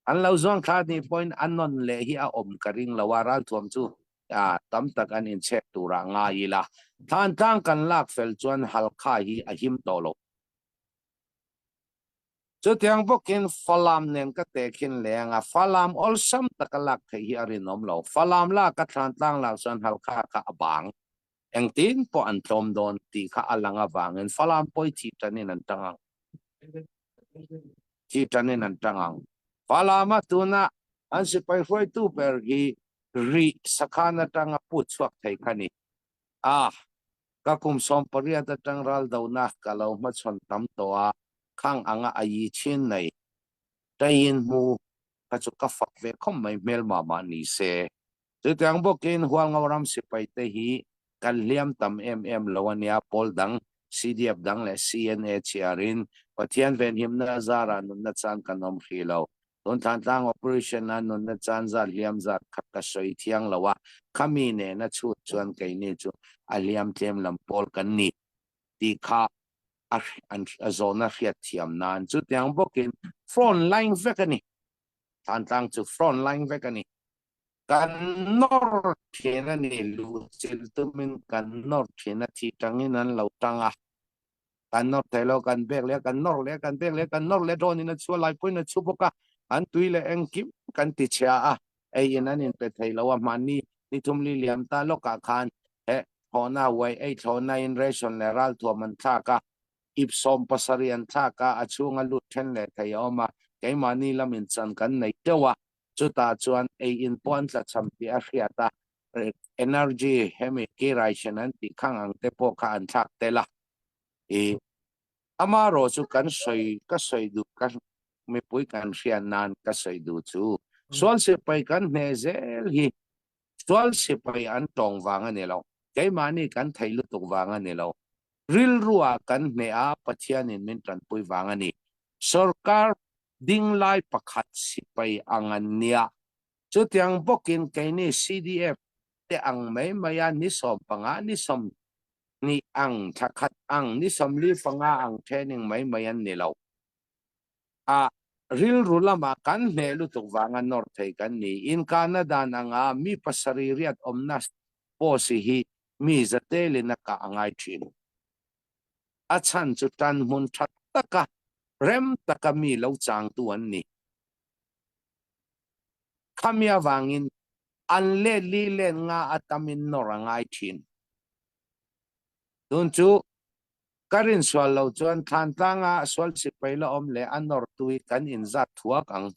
An lo zawng thla nih pawhin a nawn leh hi a awm ka ring lo a, ralthuam chu tam tak an inchhek turah ngai ila. Thlan tlang kan lak fel chuan Halkha hi a him tawh lo. Chutiang bawkin Falam nen ka tehkhin leng a, Falam awlsam taka lak theih hi a rinawm lo. Falam lak a thlan tlang lak chuan Halkha kha a bang. Engtin pawh an tlawm dawn tih kha a lang avangin Falam pawi thih tanin an tang ang. Thih tanin an tang ang. Falama tuna an sipai hruaitu ber hi rih sakhan atanga put chhuak thei kha ni. A. Ka kum 18 atang ral dona ka lo hmachhawn tam tawh a, khang anga a yi chin nei taiin hmu kha chu ka fak ve khawp mai hmelma mah ni se. Chutiang bawkin Hualngo ram sipai te hi kan hliam tam em em lo a nia, pawl dang CDF dang leh CNA chhiarin Pathian venhimna zarah nunna chan kan awm hrih lo. Tun Thlantlang operation a nunna chan zat hliam zat kha ka sawi thiang lo a, khami nena chhut chuan keini chu a hliam tlem lam pawl kan ni tih kha a a zawhna hriat thiam nan chutiang bawkin front line vek a ni. Thlantlang chu front line vek a ni. Kan nawr thin a ni, luhchilh tumin kan nawr thin a, thih tangin an lo tang a. Kan nawr thei lo, kan bek leh a, kan nawr leh a, kan bek leh a, kan nawr leh dawn in a chhu a, lai pawhin a chhu bawk a, an tui leh engkim kan ti chhia a, ei in an inpe thei lo a, mahni ni thum li liam ta lawkah khan he thlawhna, uai ei thlawhna in ration leh ralthuam an thlak a, ip 70 an thlak a, a chhunga lut then leh thei a awm a, keimahni lamin chan kan nei teuh a, chutah chuan ei in pawh an tlachham tih a hriat a, energy hemi ki ration an tih khang ang te pawh kha an thlak tel a. I amarawh chu kan sawi ka sawi duh ka mipui kan hriat nan ka sawi duh chu sual sipai kan hne zel hi sual sipai an tawng vang a ni lo, keimahni kan theih lutuk vang a ni lo, rilrua kan hne a Pathianin min tanpui vang a ni. Sorkar ding lai pakhat sipai ang an nia. Chutiang bawkin keini CDF te ang mai maia ni 15, ni 20 ang, thla khat ang, ni 45 ang training mai mai an ni lo. A rilru lama kan hneh lutuk vanga nawr thei kan ni. Inkahna dan anga mi pasarih riat awmna post hi mi zatelin a kah a ngai thin. A chhan chu tan hmun tha taka rem taka mi lo changtu an ni. Khami avangin an let li let nga a tamin nawr a ngai thin. Tun chu ka rin sual lo chuan thlan tlanga sual sipai la awm leh a nawr tui kan inzat thuak ang.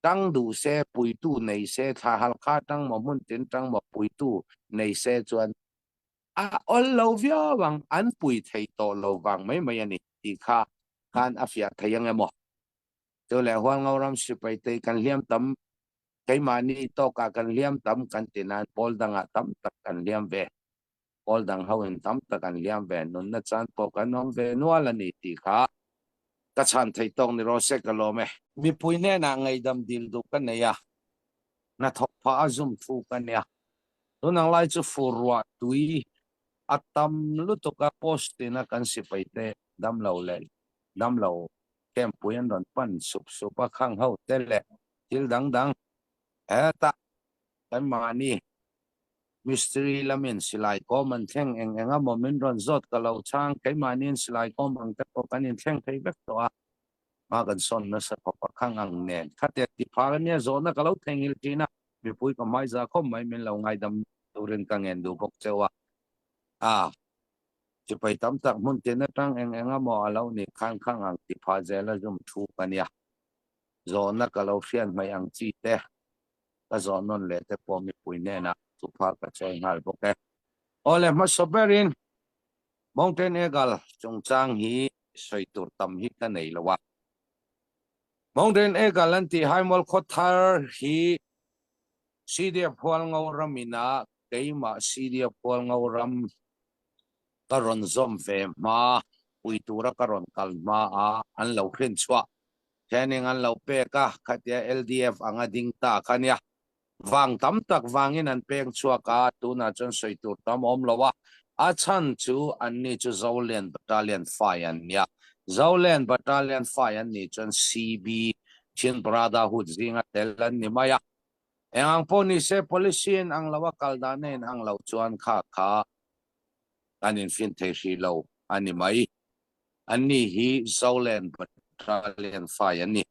Tang duh se, puitu nei se, thla halkha tang maw hmun tin tang maw puitu nei se chuan a awl lo viau ang, an pui thei tawh lo vang mai mai a ni tih kha khan a fiah thei ang emaw. Chu leh Hualngo ram sipai te kan hliam tam, keimahni tawkah kan hliam tam kan ti nain pawl dangah tam tak kan hliam ve. Pawl dang ho in tam tak an hliam ve, nunna chan pawh kan awm ve nual a ni tih kha ka chhan thei tawk ni rawh se ka lawm e. Mipui hnenah ngaihdam dil duh ka nei a, hnathawk phah a zum thu ka nia. Tunang lai chu fur ruah tui a tam lutuk a, post tina kan sipai te damlo leh damlo Campui an rawn pan sup sup a, khang ho te leh thil dang dang hetah kan mahni mistiri lamin silai kawm an thleng eng eng emaw min rawn zawt ka lo chhang, keimahniin silai kawm ang te pawh kan inthleng thei vek tawh a, hma kan sawn nasa khawp a, khang ang nen khatia ti phal ania zawhna ka lo theihnghilh thin a, mipui ka hmaiza khawp mai min lo ngaidam turin ka ngen duh bawk cheu a, a. Sipai tam tak hmun tin atang eng eng emaw a lo nih khan khang ang ti phah zel a zum thu ka nia. Zawhna ka lo hriat hmaih ang chi te, ka zawh nawn leh te pawh mipui hnenah thuphah ka chawi nghal bawk e. Awle hmasa berin Mountain Eagle chungchang hi sawi tur tam hi ka nei lo a. Mountain Eagle an tih Haimual Khawthar hi CDF Hualngo ramina keimah CDF Hualngo ram ka rawn zawm ve hma, pui tura ka rawn kal hma a an lo hrin chhuah. Training an lo pek a, khatia LDF anga ding ta kha nia. Vang tam tak vangin an peng chhuak a, tunah chuan sawi tur tam awm lo a, a chhan chu anni chu Zolen Battalion Fai an nia. Zolen Battalion Fai an nih chuan CB, Chin Brotherhood zinga tel an ni mai a. Eng ang pawh ni se policy in ang lo a kal dan a in ang lo chuan kha kha kan infin thei hrih lo a ni mai. Anni hi Zolen Battalion fai an ni.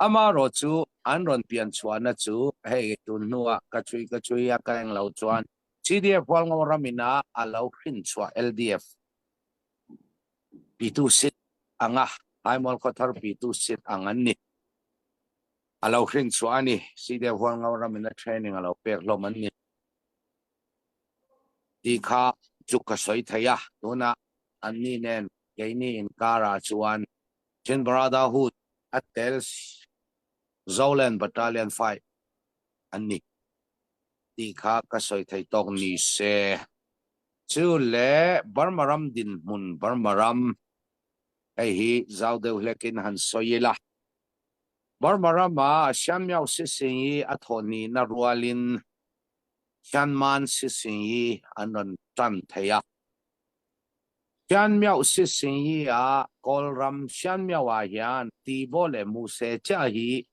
Amaherawh chu an rawn pian chhuahna chu hei tun hnuah ka chhui ka chhui a ka eng lo chuan CDF Hualngo ramina a lo hrin chhuah LDF pitu sit anga Haimual Khawthar pitu sit ang an ni. A lo hrin chhuah a ni. CDF Hualngo ramina training a lo pek hlawm an ni. Tih kha chu ka sawi thei a, tunah anni nen keini inkarah chuan Chin Brotherhood a tel Zoland Battalion fight an ni tih kha ka sawi thei tawk ni se. Chu leh Burma ram dinhmun Burma ram hei hi zau deuh hlekin han sawi ila. Burma rama Shan Myo Sising hi a thawhnihna rualin Shanman Sising hi an rawn tan thei a. Shanmyo Sising hi a Kawlram Shanmyo ah hian Tibaw leh Muse chiah hi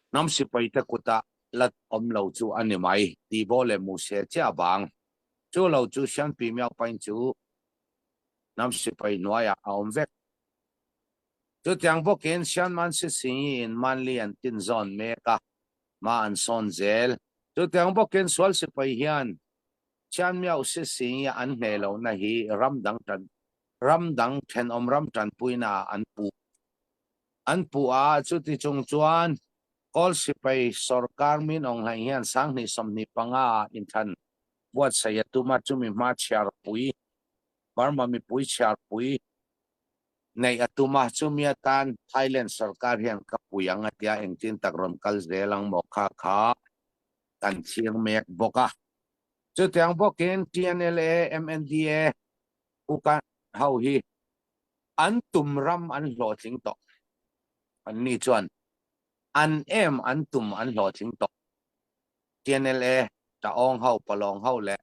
hnam sipai te kutah la awm lo chu a ni mai. Tibaw leh Muse chiah vang. Chu lo chu Shanpi Myo Pain chu hnam sipai hnuaiah a awm vek. Chutiang bawkin Shanman Sising hi in Manli an tin zawn mek a. Hma an sawn zel. Chutiang bawkin sual sipai hian Chianmiau Sising i an hneh lohna hi ram dang tan ram dang thenawm ram tanpuina ah an puh an puh a, chuti chung chuan Kawl sipai sawrkar min awng hlaih hian 2025 ah inthlan buatsaih a tum a, chumi hma chhiarpui Burma mipui chhiarpui Neih a tum a, chumi atan Thailand sorkar hian ka pui ang a tia engtin tak rawn kal zel ang maw kha kha kan thlir mek bawk a. Chutiang bawkin TNLA, MNDA, Kuka ho hi. An tum ram an hlawhtling tawh. Anni chuan an em an tum an hlawhtling tawh. TNLA, Taawng ho, Palawng ho leh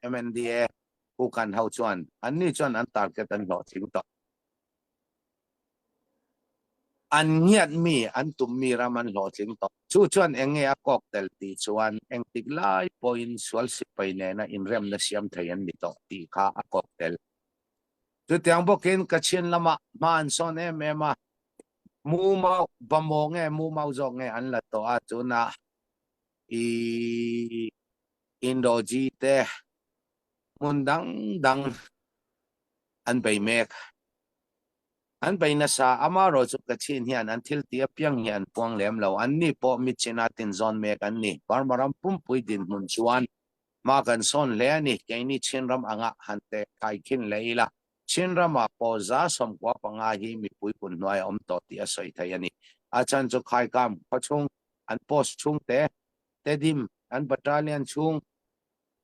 MNDA, Kukan ho chuan anni chuan an target an hlawhtling tawh. An ngiat mi, an tum mi ram an hlawhtling tawh. Chu chuan eng nge a kawk tel tih chuan engtik lai pawhin sual sipai nena inremna siam thei an ni tawh tih kha a kawk tel. Chutiang bawkin Kachin lamah hma an sawn em em a, Mu Mau, Bamaw nge Mu Mau zawk nge an la tawh a, tunah i Indoji te hmun dang dang an bei mek. An bei nasa, amaherawh chu Kachin hian an thil tih apiang hi an puang lem lo. Anni pawh Michina tinzawn mek an ni. Burma ram pumpui dinhmun chuan Hma kan sawn hle a ni, keini Chinram anga han teh thaikhin leh ila, Chinramah pawh 95 hi mipui kun hnuai a awm tawh tih a sawi thei a ni. A chhan chu Khaikam khawchhung an post chhungte, Tedim an battalion chhung,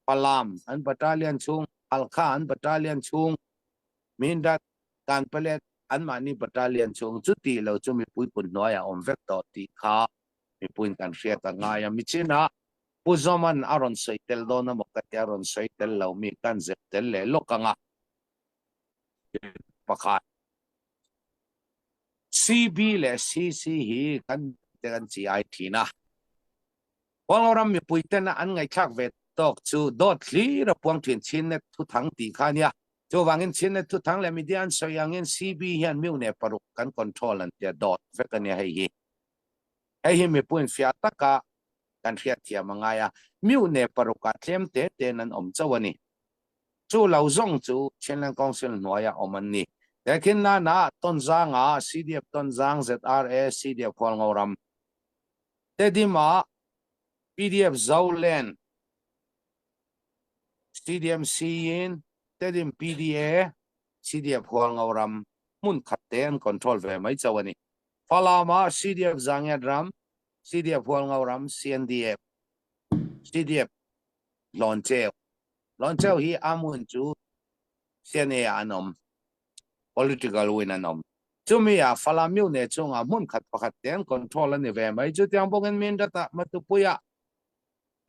Falam an battalion chhung, Halkha an battalion chhung, Mindat, Kanpalet anmahni battalion chhung chuti lo chu mipui kun hnuai a awm vek tawh tih kha mipuiin kan hriat a ngai a. Michinah Pu Zawman a rawn sawi tel dawn emaw ka tia rawn sawi tel lo mi kan zep tel leh lawk ang a. Pakhat. CB leh CC hi kan te kan chi ai thin a. Huangoram mipui tena an ngaihthlak ve tawk chu dawt hlir a puang thin Chinnet thuthang tih kha ania. Chuvangin Chinnet thuthang leh media an sawi angin CB hian miune paruk kan control an tia dawt vek ania hei hi. Hei hi mipuiin fiah taka kan hriatthiam a ngai a, miune parukah tlem te tein an awm chauh a ni. Chu lo zawng chu Chinland Council hnuaia awm an ni. Tehkhin nana Tonzanga CDF Tonzang ZRA CDF Hualngoram, Tedima PDF Zoland CDM Siin, Tedim PDA CDF Hualngoram hmun khat te an control ve mai chauh a ni. Falama CDF Zangiat ram CDF Hualngo ram CNDF CDF Hlawncheu Hlawncheu hi amun chu CNA ah an awm political win an awm chumi ah Falam Mune chungah hmun khat pakhat te an control ani ve mai chutiang bawkin Mindat ah Matupui ah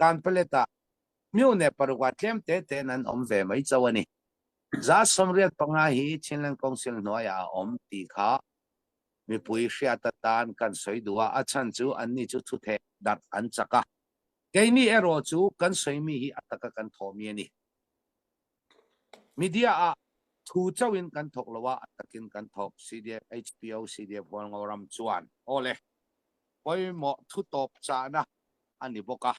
Kanpalet ah Mune paruk ah tlem te tein an awm ve mai chauh ani 85 hi Chinland Council hnuaiah a awm tih kha mipui hriat atan kan sawi duh a, a chhan chu anni chu thutheh darh an chak a. Keini erawh chu kan sawimi hi a taka kan thawhmi a ni. Media ah thu chauhin kan thawk lo a, a takin kan thawk, CDF, HPO, CDF Hualngoram chuan aw le, pawimawh thu tawp chahna a ni bawk a,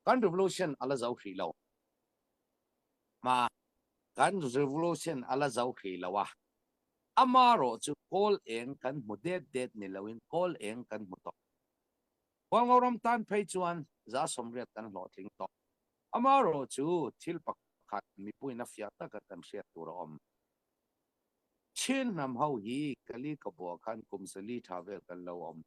kan revolution a la zo hrih lo. Ma, kan revolution a la zo hrih lo a. Amarawh chu kawl eng kan hmu det det ni loin kawl eng kan hmu tawh. Hualngoram tan phei chuan 80 kan hlawhtling tawh. Amarawh chu thil pakhat mipuiin a fiah taka kan hriat tur a awm. Chin hnam ho hi Kali ka bua khan kum 400 tha vel kan lo awm.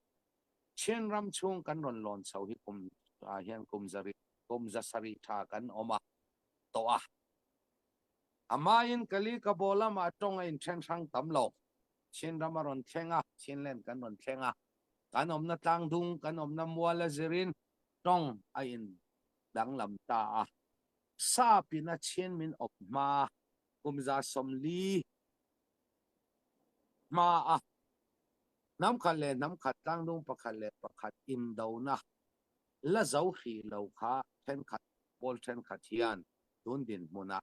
Chin ram chhung kan rawn lawn chho hi kum ah hian kum zarih kum 700 tha kan awm a tawh a. Amahin Kali ka bua lamah tawng a inthen hrang tam lo. Chin ram a rawn thleng a, Chinland kan rawn thleng a. Kan awmna tlangdung, kan awmna mual a zirin tawng a in danglam ta a. Sapin a Chin min awp hma kum 40 hma a. Hnam khat leh hnam khat, tlangdung pakhat leh pakhat indona la zo hrih lo kha thenkhat pawl thenkhat hian tun dinhmunah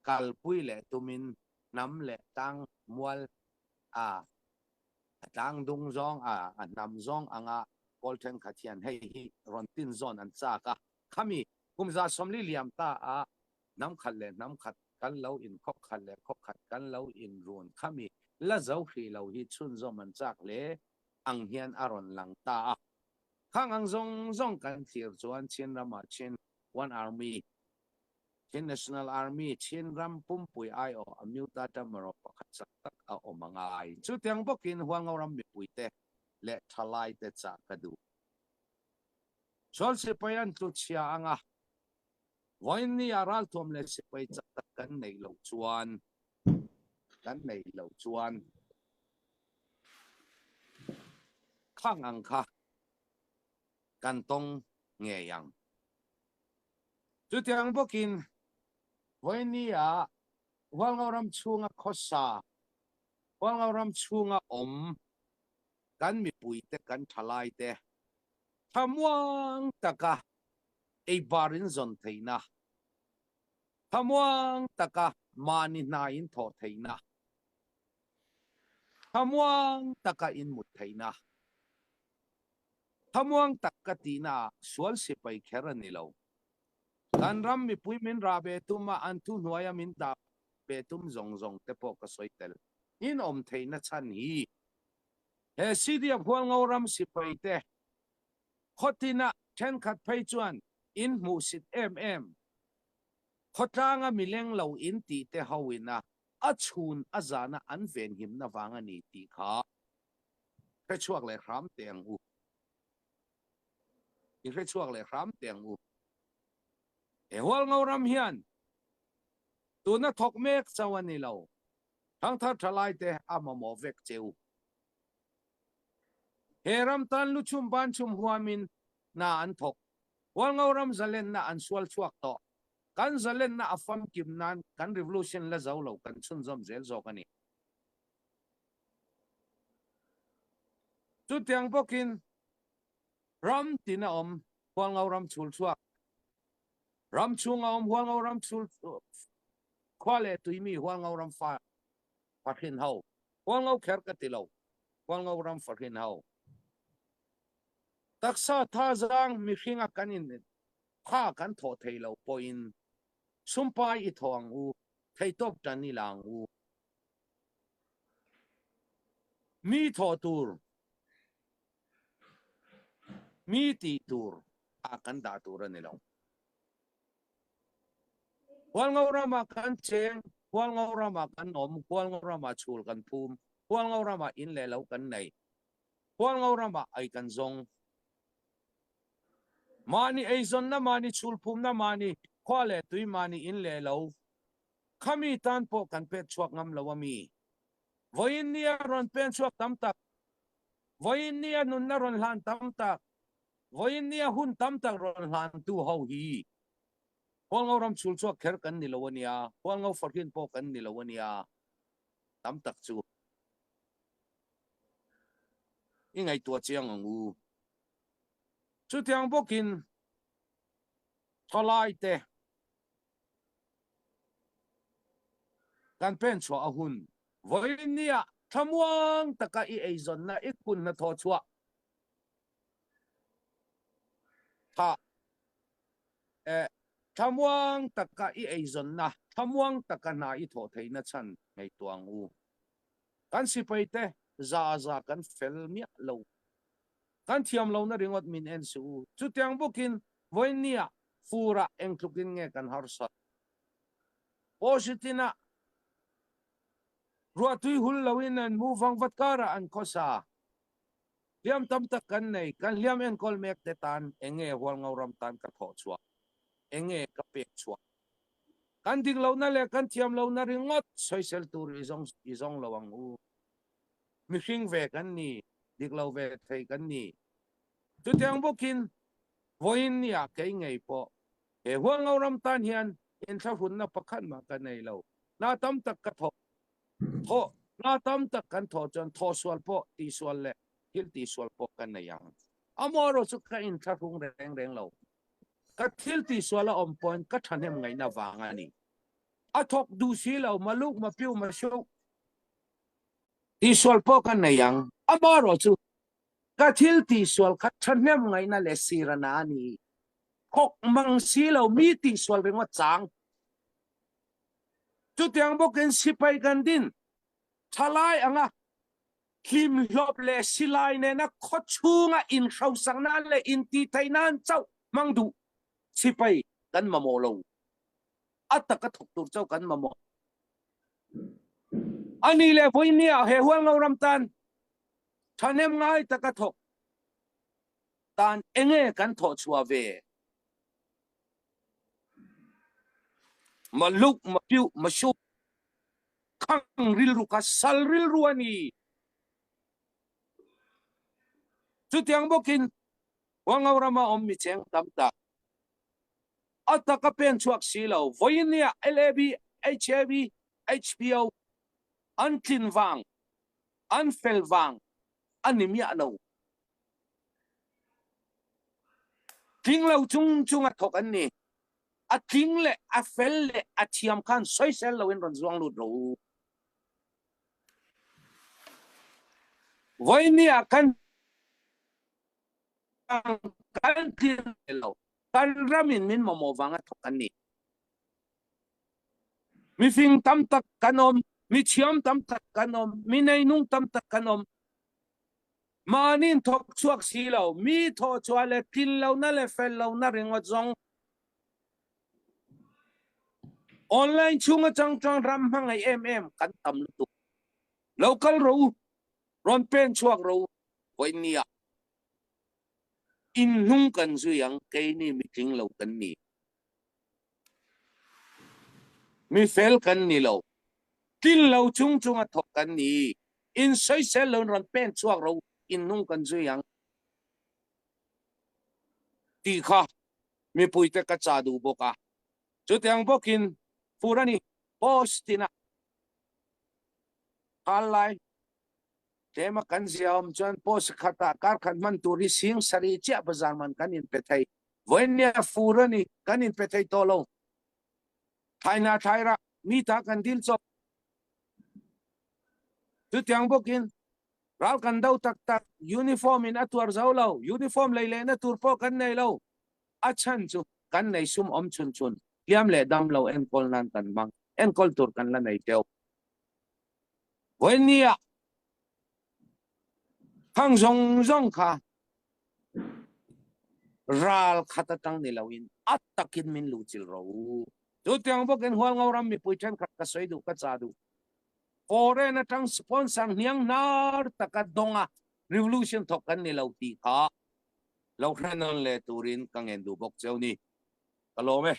kalpui leh tumin hnam leh tlang mual a a tlang dung zawng a a hnam zawng anga pawl thenkhat hian hei hi rawn tin zawn an chak a, khami kum 40 liam ta a hnam khat leh hnam khat kan lo in khaw khat leh khaw khat kan lo in run khami la zo hrih lo hi chhunzawm an chak hle ang hian a rawn lang ta a. Khang ang zawng zawng kan thlir chuan Chin ramah Chin One Army, Chin National Army, Chin ram pumpui aiawh a Myuta Tamaraw pakhat chak tak a awm a ngai. Chutiang bawkin Hualngo ram mipuite leh thalaite chah ka duh. Sual sipai an tlu chhia ang a, vawiin ni ah ralthuam leh sipai chak tak kan neih loh chuan. kan neih loh chuan khang ang kha kan tawng ngei ang. Chutiang bawkin vawinia Hualngo ram chhunga khawsa, Hualngo ram chhunga awm kan mipuite, kan thalaite thlamuang taka ei bar in zawn theihna, thlamuang taka mahni hna in thawh theihna, thlamuang taka in mut theihna, thlamuang tak ka tihna ah sual sipai kher a ni lo. Kan ram mipui min rah ve tum a, an thuhnuaia min dah ve tum zawng zawng te pawh ka sawi tel. In awm theihna chhan hi he CDF Hualngo ram sipai te khawtina thenkhat phei chuan in hmuhsit em em khawtlanga mileng lo in tih te ho ina a chhun a zana an venhimna vang a ni tih kha hrechhuak leh hram teh ang u. I hrechhuak leh hram teh ang u. He Hualngo ram hian tuna thawk mek chauh a ni lo, thangthar thalai te a mamawh vek che u. He ram tan luchhum banchhum huamin hna an thawk. Hualngo ram zalenna an sual chhuak tawh. Kan zalenna a famkim nan kan revolution la zo lo kan chhunzawm zel zawk a ni. Chutiang bawkin ram tin a awm Hualngo ram chhul chhuak, ram chhunga awm Hualngo ram chhul khua leh tuimi Hualngo ram fa fahrin ho, Hualngo kher ka ti lo, Hualngo ram fahrin ho. Taksa thazang mihringa kan in kha kan thawh thei lo pawhin sumpai i thawh ang u, theitawp tan i la ang u. Mi thawh tur, mi tih tur ah kan dah tur a ni lo. Hualngo ramah kan cheng, Hualngo ramah kan awm, Hualngo ramah chhul kan phum, Hualngo ramah in leh lo kan nei, Hualngo ramah ei kan zawng. Mahni eizawnna, mahni chhul phumna, mahni khua leh tui, mahni in leh lo, khami tan pawh kan pek chhuak ngam lo a mi? Vawiin nia rawn pen chhuak tam tak, vawiin nia nunna rawn hlan tam tak, vawiin nia hun tam tak rawn hlantu ho hi Hualngo ram chhul chhuak kher kan ni lo a nia, Hualngo fahrin pawh kan ni lo a nia, tam tak chu i ngaihtuah chiang ang u. Chutiang bawkin thalaite kan pen chhuah a hun. Vawiin nia thlamuang taka i eizawnna i kun hnathawh chhuah tha eh thlamuang taka i eizawnna thlamuang taka hna i thawh theihna chhan ngaihtuah ang u. Kan sipai te za za kan fel miah lo. Kan thiam lohna ringawt min en suh u. Chutiang bawkin vawiin nia furah eng tlukin nge kan harsat. Positina ruahtui hul loin an mu vangvat karah an khawsa. Hliam tam tak kan nei, kan hliam enkawl mek te tan eng nge Hualngo ram tan ka thawh chhuah, eng nge ka pek chhuah. Kan dik lohna leh kan thiam lohna ringawt sawisel tur i zawng i zawng lo ang u. Mihring ve kan ni, dik lo ve thei kan ni. Chutiang bawkin vawiin nia kei ngei pawh he Hualngo ram tan hian inthlahrunna pakhat mah ka nei lo. Hna tam tak ka thawh Thawh hna tam tak kan thawh chuan thawhsual pawh tihsual leh thil tihsual pawh ka nei ang. Amaherawh chu ka inthlahrung reng reng lo. Ka thil tihsual a awm pawhin ka thahnem ngaihna vang a ni. A thawk duh si lo, maluk, mapiu, mashuk tihsual pawh ka nei ang. Amaherawh chu ka thil tihsual kha thahnem ngaihna leh sirana a ni. Thawk mang si lo, mi tihsual ringawt chang. Chutiang bawkin sipai kan din thalai anga hlimhlawp leh silai nena khaw chhunga inhrosak nan leh intihtheih nan chauh hmang duh sipai kan mamawh lo. A taka thawk tur chauh kan mamawh. A ni leh vawinia he Hualngo ram tan thahnem ngai taka thawk tan enge kan thawh chhuah ve? Maluk, mapiuh, mashuk. Khang rilru kha sal rilru a ni. Chutiang bawkin Huangho rama awm mi cheng tam tak a taka pen chhuak si lo. Vawinia LAB, HAB, HPO an tlin vang, an fel vang a ni miah lo. Tling lo chung chunga thawk an ni. A tling leh a fel leh a thiam khan sawisel loin rawn zuang lut rawh u. Vawinia kan kan tlin lo. Kan ramin min mamawh vanga thawk an ni. Mifing tam tak kan awm, mi thiam tam tak kan awm, mi neinung tam tak kan awm. Mahniin thawk chhuak si lo, mi thawh chhuah leh tlin lohna leh fel lohna ringawt zawng online chhung atang chuan ram hmangaih em em kan tam lutuk. Lo kal rawh u, rawn pen chhuak rawh u, vawinia in hnung kan zui ang, keini mitling lo kan ni. Mi fel kan ni lo, tlin lo chung chunga thawk kan ni. In sawisel lo in rawn pen chhuak ro, in hnung kan zui ang tih kha mipuite ka chah duh bawk a. Chutiang bawkin fur a ni, post tina khal lai tlema kan zia awm chuan post khatah kar khat hman tur hi sing sarih chiah bazar man kan inpe thei. Vawinia fur a ni, kan inpe thei tawh lo. Thaina thaira mi ta kan dil chawp. Chutiang bawkin ral kan do tak tak, uniform in a tuar zo lo, uniform lei lehna tur pawh kan nei lo. A chhan chu kan nei sum awm chhun chhun, hliam leh dam lo enkawl nan kan hmang, enkawl tur kan la nei teuh. Vawinia khang zawng zawng kha ral khat atang ni loin a takin min luhchilh rawh u. Chutiang bawkin Hualngo ram mipui thenkhat ka sawi duh ka chah duh. Foreign atang sponsor hniang hnar taka dawnga revolution thawk kan ni lo tih kha lo hre nawn leh turin ka ngen duh bawk cheu ni. Ka lawm e.